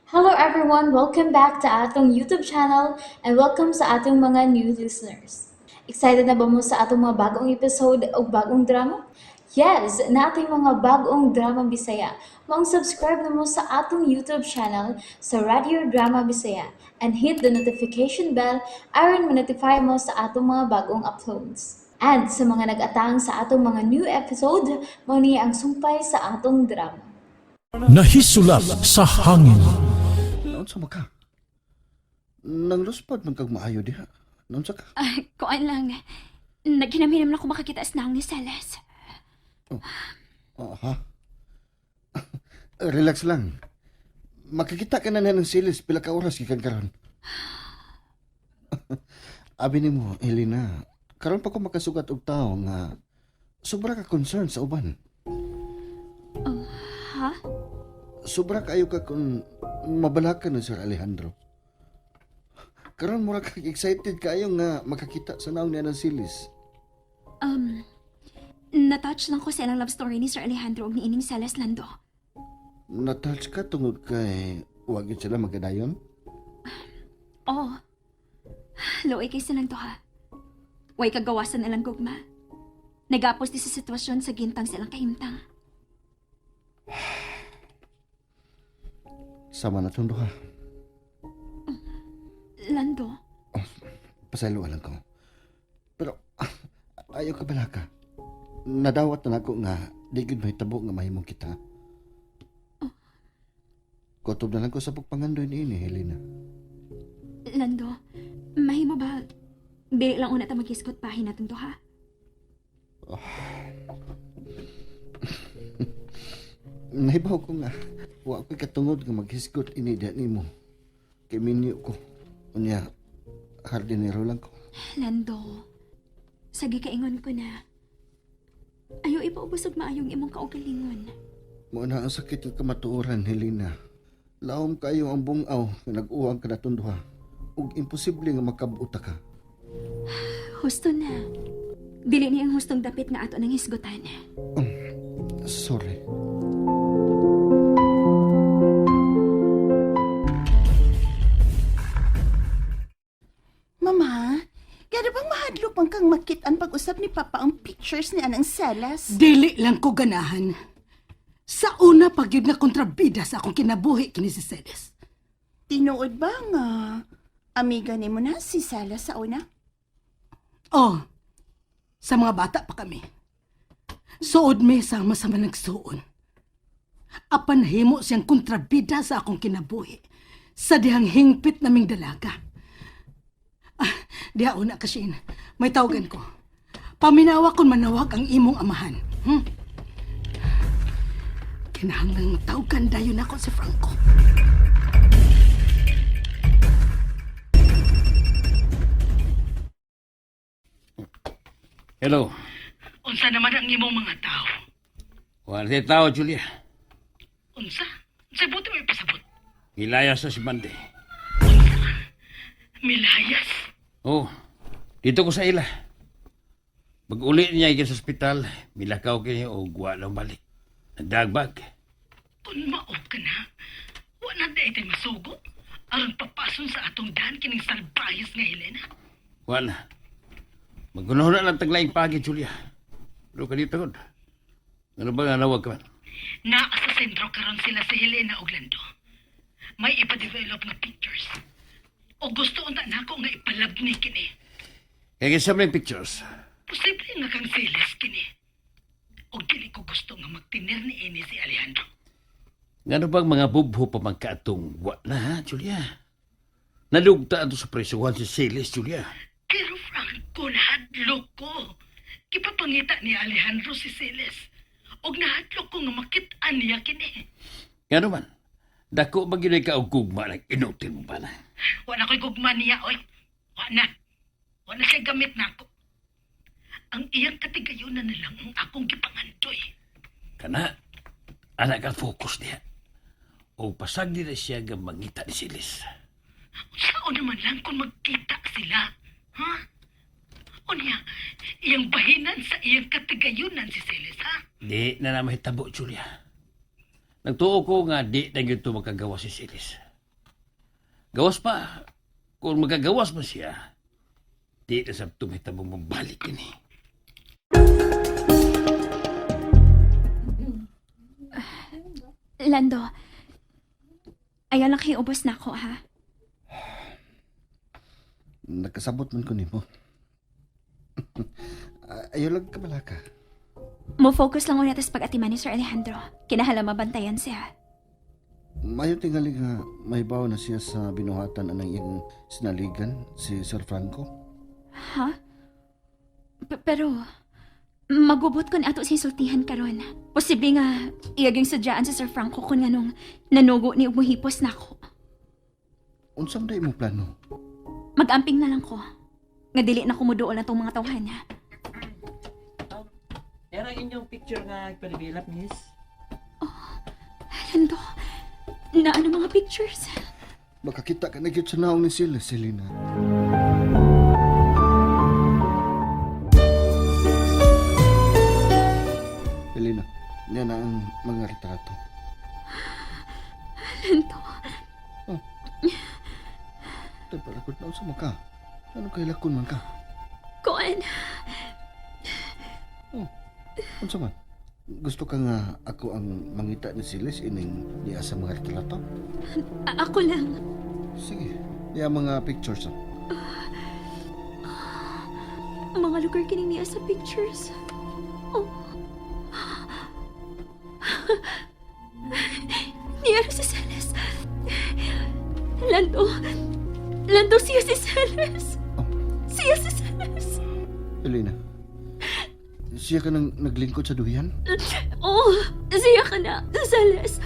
Hello everyone! Welcome back to atong YouTube channel and welcome sa atong mga new listeners. Excited na ba mo sa atong mga bagong episode o bagong drama? Yes! Natin mga bagong drama Bisaya. Maong subscribe na mo sa atong YouTube channel sa Radio Drama Bisaya and hit the notification bell aron ma-notify mo sa atong mga bagong uploads. And sa mga nag-atang sa atong mga new episode, mao ni ang sumpay sa atong drama. Nahisulat sa hangin. Naunsa man ka? Nangluspad man kag maayo diha. Naunsa ka? Ay, kuan lang. Naghinam-hinam na ko makakita sa naong ni Celes. Oh, ha? Relax lang. Makikita ka na na ng silis pila ka oras gikan karon. Abi nimo, Elena, karon pa ko makasugat og tawo nga sobra ka concern sa uban. Ha? Sobra kayo ka kung mabalakan ni Sir Alejandro. Karon mura ka excited kaayo nga makakita sa naong niya ng silis. Um, natouch lang ko sa ilang love story ni Sir Alejandro ug ni Ining Celes Lando. Natouch ka tungod kay wag yun sila magkadayon? Oh. Luoy kay silang duha. Way kagawasan ilang gugma. Nagapos di sa sitwasyon sa gintang silang kahimtang. Sama na tong duha. Lando, Pasayloan lang ko. Pero ayaw ka bala ka. Nadawat na nako nga di gyud mahitabo nga mahimong kita. Kutob na lang ko sa pagpangandoy niini, Helena. Lando, mahimo ba? Dili lang una ta maghisgot pahin natong duha. Nahibaw ko nga wa ko'y katungod nga maghisgot ini diha nimo. Kay minyo ko. Unya, hardinero lang ko. Lando, sa gikaingon ko na, ayaw ipaubos og maayong imong kaugalingon. Mao na ang sakit nga kamatuoran, Helena. Laom kayo ang bungaw nga nag-uwang ka natong duha. Ug imposible nga makabuta ka. Husto na. Dili niya ang hustong dapit nga ato ng hisgutan. Sorry. Mama, gano'n bang mahadlok man kang makit-an pag-usap ni Papa ang pictures ni Anang Salas? Dili lang ko ganahan. Sa una pag yun nga kontrabida sa akong kinabuhi kini si Celes. Tinuod ba nga amiga ni mo na si Salas sa una? Oh, sa mga bata pa kami. Suod mi sama sa managsuon. Apan himo siyang kontrabida sa akong kinabuhi. Sa dihang hingpit naming dalaga. Ah, diha una ka, Shane. May tawagan ko. Paminawa kon manawag ang imong amahan. Kinahanglang tawagan dayon ako si Franco. Hello. Unsa naman ang imong mga tao? Wala tao, Julia. Unsa? Unsa buti mo ipasabot? Milayas na si Bande. Milayas. Oh, dito ko sa ila. Pag uli niya ikin sa ospital, milakaw kini o guwa lang balik. Nagdagbag. Kung maob ka na, wa na di tay masugo. Aron papason sa atong daan kining salbayas nga Helena. Wala. Magunaw na lang taglaing pagi, Julia. Pero ka dito, God. Ano ba nga nawag ka man? Naa sa sentro karon sila si Helena ug Lando. May ipa-develop nga pictures. O gusto unta nako nga ipalabni kini. Kaya sa mga pictures, Posible nga kang seles kini. Og dili ko gusto nga magtiner ni ini si Alejandro. Ngano bang mga bubho pa magkaatong wa na, ha, Julia? Nalugta ato sa presuhan si Celis, Julia. Pero Franco, nahadlok ko. Gipapangita ni Alejandro si Celes. Og nahadlok ko nga makit-an niya kini. Ngano man, dako ba gyud ka og gugma ng inutil mo ba na? Wala ko'y gugma niya, oy. Wala na. Wala siya gamit na ako. Ang iyang katigayunan na lang ang akong gipangandoy. Kana, anak ka focus niya. O pasag nila siya nga mangita ni Silis. Sao naman lang kung magkita sila, ha? O niya, iyang bahinan sa iyang katigayunan si Celes, ha? Di na na mahitabo, Julia. Nagtuo ko nga di na gyud to makagawa si Silis. Gawas pa. Kung magagawas pa siya, di na sa tumitabong mabalik ini. Lando, ayaw lang kayo ubos na ako, ha? Nagkasabot man ko nimo. Ayaw lang kabalaka. Mo-focus lang ulit sa pag-atiman ni Sir Alejandro. Kinahala mabantayan siya. Mayo tingali nga mahibaw na siya sa binuhatan anang iyang sinaligan si Sir Franco. Ha? Pero, magubot ko na ato sa insultihan karon. Posible nga, iyaging sadyaan si Sir Franco kung anong nanugo ni umuhipos na ako. Unsam day mo plano? Mag-amping na lang ko. Nga dili na kumuduol na tong mga tawhan niya. Yan ang inyong picture nga ipa-develop, miss. Lando, na ano mga pictures? Makakita ka na gyud sa naong ni sila, Selena. Elena, niya na ang mga retrato. Lando, Tay, palakot na unsa man ka. Ano kay lakon man ka? kuan. Unsa man? Gusto ka nga ako ang mangita ni Siles ining niya sa mga retrato? Ako lang. Sige, niya mga pictures. ah. Mga lugar kining niya sa pictures. Oh. Niya si Celes. Lando. Lando, siya si Celes. Oh. Siya si Celes. Elena, siya ka nang naglingkod sa duyan? Oh, siya ka na, Celes.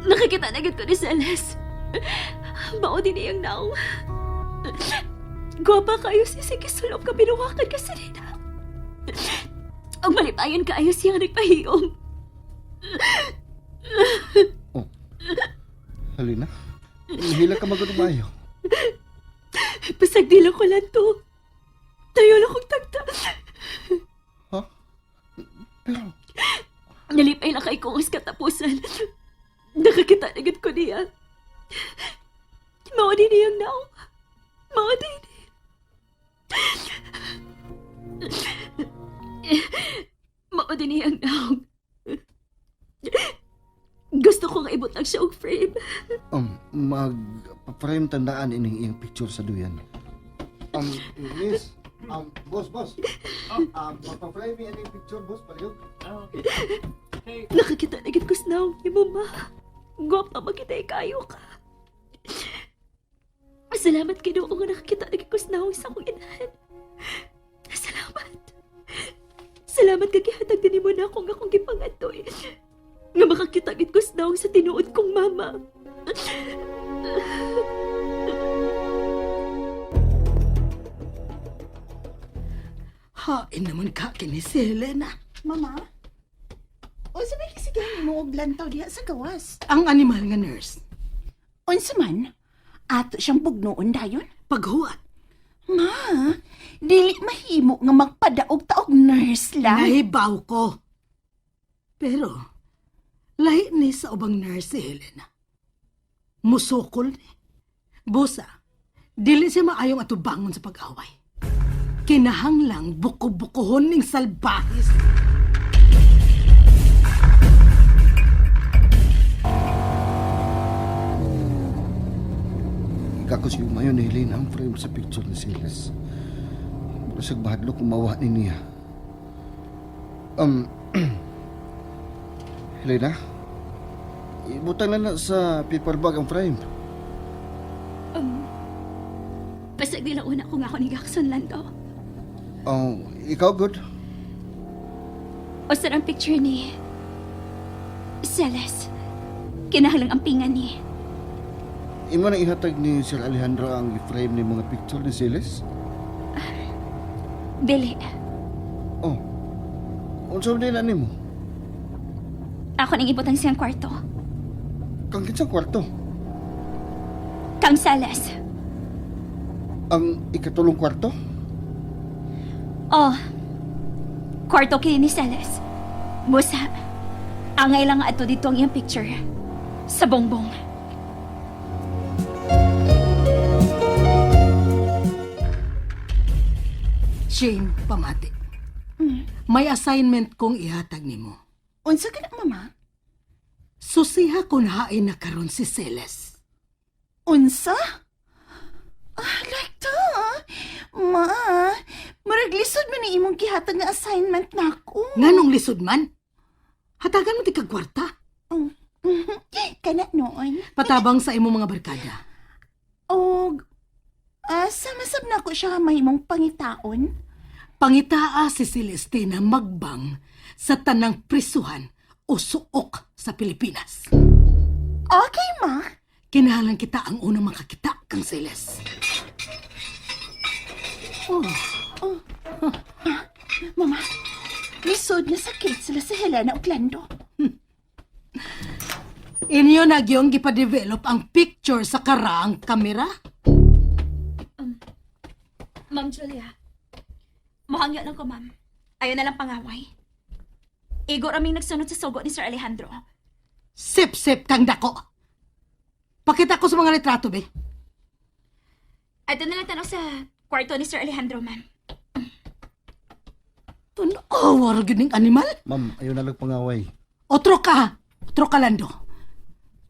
Nakikita na agad ko ni Celes. Bao din iyang naong. Gwapa kayo siya sa kisulop ka binuwakan ka sa nina. Ang malipayan kaayo siya nga nagpahiyom. Oh. Elena, hila ka magutumayo. Pasag nila ko lang to. Tayo lang kong tagta. Ha? Pero, Nalipay lang kay kong katapusan. Nakakita na agad ko niya. Mao din niyang naong. Mao din. Mao din niyang naong. Gusto kong ibutang siya og frame. Mag-frame tandaan ining iyang picture sa duyan. Miss, boss, boss. Magpa-frame ining picture, boss, palihog. Ah, okay. Okay. Nakakita na gid ko sa naong ni mama. Gwapa makita kayo ka. Salamat Ginoo nga nakakita na gid ko sa naong sa akong inahan. Salamat. Salamat kay gihatag din nimo na akong akong gipangandoy. Nga makakita gid ko sa naong sa tinuod kong mama. Hain naman ka kini si Helena. Mama? Unsa may kisigahan nimo og lantaw diha sa gawas? Ang animal nga nurse. Unsa man? Ato siyang bugnoon dayon? Paghuwat. Ma, dili mahimo nga magpadaog taog nurse lang. Nahibaw ko. Pero, lahi ni sa ubang nurse si Helena. Musukol ni. Busa, dili siya maayong atubangon sa pag-away. Kinahanglang buko-bukohon ning salbahis. Gakos yung mayo ni Helena ang frame sa picture ni Silas. Basag bahadlo kung mawa ni niya. Helena? Ibutang na na sa paper bag ang frame. Pasag nila una ko nga ako ni Gaxon Lando. Oh, ikaw good? O ang picture ni Celes. Kinahanglang ampingan ni. Imo na ihatag ni Sir Alejandro ang frame ni mga picture ni Silas? Dili. Oh. Unsa man din nimo? Ako nang ibutang siyang kwarto. Kang kinsang kwarto? Kang Celes. Ang ikatulong kwarto? Oh. Kwarto kini ni Celes. Busa. Angay lang ato dito ang iyang picture. Sa bongbong. Shane, pamati. May assignment kong ihatag nimo. Unsa ka na, mama? Susiha kung hain na karon si Celes. Unsa? Ah, like ta. Ma, murag lisod man ni imong gihatag nga assignment nako. Nganong lisod man? Hatagan mo ti kag kwarta. Oh. Kana noon. Patabang sa imong mga barkada. Og sama-sab nako siya mahimong pangitaon. Pangitaa si Celestina magbang sa tanang prisuhan o suok sa Pilipinas. Okay, ma. Kinahanglan kita ang unang makakita kang Celes. Oh, Mama, lisod na sakit sila sa Helena Oglando. Inyo na gyung gipa-develop ang picture sa karaang kamera? Ma'am Julia, muhangyo lang ko, ma'am. Ayaw na lang pangaway. Igor aming nagsunod sa sugo ni Sir Alejandro. Sip-sip kang dako. Pakita ko sa mga litrato, be. Ito na lang tanong sa kwarto ni Sir Alejandro, ma'am. Tunawa ra gyud ning animal. Ma'am, ayaw na lang pangaway. Otro ka. Otro ka, Lando.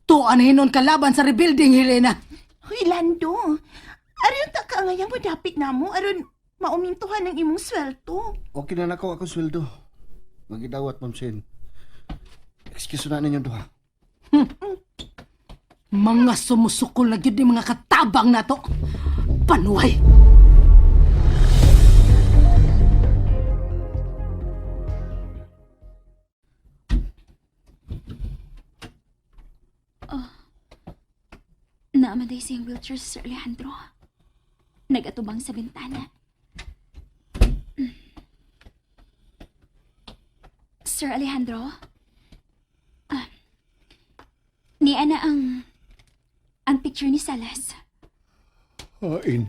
Tuan hinon ka laban sa rebuilding, Helena. Hoy, Lando. Aron ta ka ngayang modapit namo aron maumintuhan ang imong sweldo. Okay na nako akong sweldo. Magidawat, Ma'am Shane. Excuse na ninyo duha. Mga sumusukol na gyud ni mga katabang nato. Panuay. Naamanday siyang wheelchair si Sir Alejandro. Nagatubang sa bintana. Sir Alejandro? Ah, ni Ana ang picture ni Salas. Hain.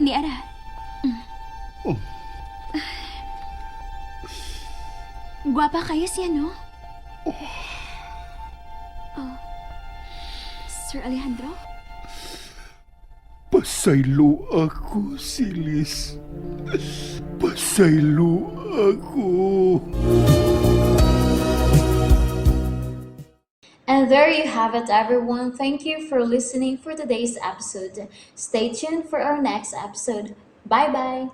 Ni Ara. Oh. Gwapa kayo siya, no? Oh. Sir Alejandro? Pasaylo ako, Silis. Pasaylo ako. And there you have it, everyone. Thank you for listening for today's episode. Stay tuned for our next episode. Bye bye.